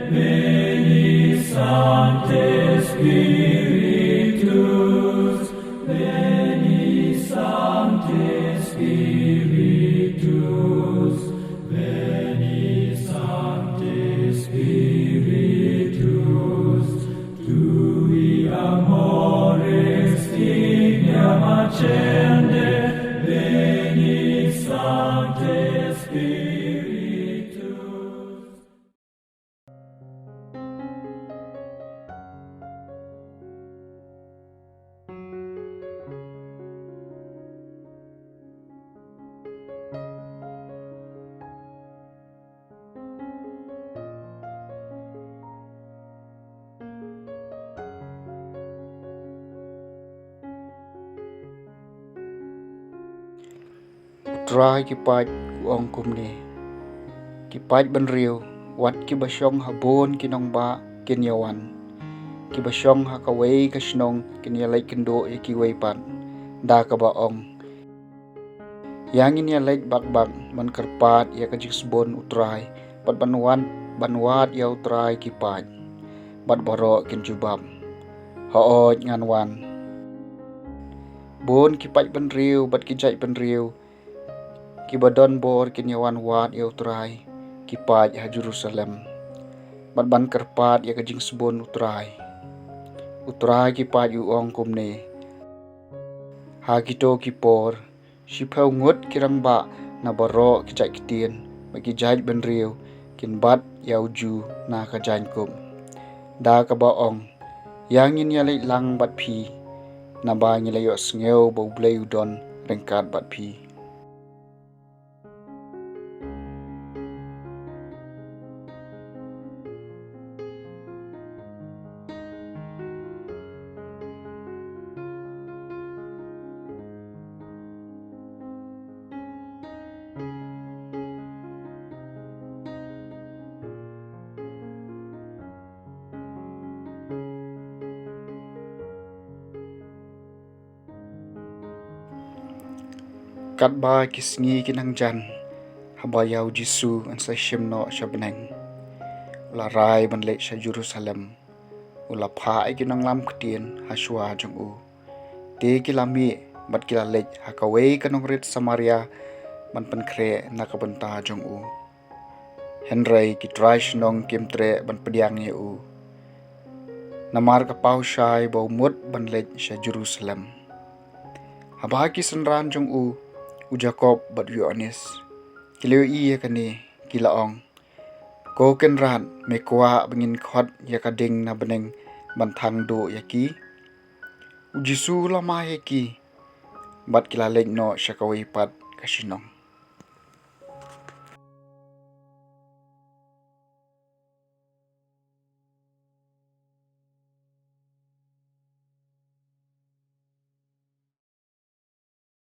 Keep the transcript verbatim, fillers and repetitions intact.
Veni Sancte Spiritus, Veni Sancte Spiritus, Veni Sancte Spiritus, tui amoris tignam accende, Veni Sancte Spiritus. U Trai ki paid u ong kumne: Ki paidbynriew, wat kiba shong ha bun ki nongbah kin ïawan. Kiba shong ha kawei ka shnong kin ïaleit kynduh ïa kiwei pat, da kaba ong: Ïa ngin ïaleit bakbak ban kyrpad ïa ka jingsbun U Trai, bad ban wan, ban wad ïa U Trai ki paid. Bad baroh kin jubab: Hooid, ngan wan. Bun ki paidbynriew bad ki jaitbynriew kiba don bor kin ïawan wad ïa U Trai ki paid ha Jerusalem, bad ban kyrpad ïa ka jingsbun U Trai. U Trai ki paid u ong kumne: Ha kito ki por, shiphew ngut ki rangbah na baroh ki jait ktien bad ki jaitbynriew kin bat ïa u Jisu na ka jaiñkup, da kaba ong: Ïa ngin ïaleit lang bad phi, naba ngi la ïohsngew ba U Blei u don ryngkat bad phi. Katba ki sngi ki nang jan, haba ïa u Jisu yn sa shim noh sha bneng, u la rai ban leit sha Jerusalem. U la phah ïa ki nonglam ktien ha shuwa jong u. Te ki la mih bad ki la leit ha kawei ka nongrit Samaria ban pynkhreh na ka bynta jong u. Hynrei ki trai shnong kim treh ban pdiang ïa u, namar ka paw shai ba u mut ban leit sha Jerusalem. Haba ki synran jong u, u Jakob bad u Ïoannis, ki la ïohi ïa kane, ki la ong: Ko kynrad, me kwah ba ngin khot ïa ka ding na bneng ban thang duh ïa ki? U Jisu u la mah ïa ki, bad ki la leit noh sha kawei pat ka shnong.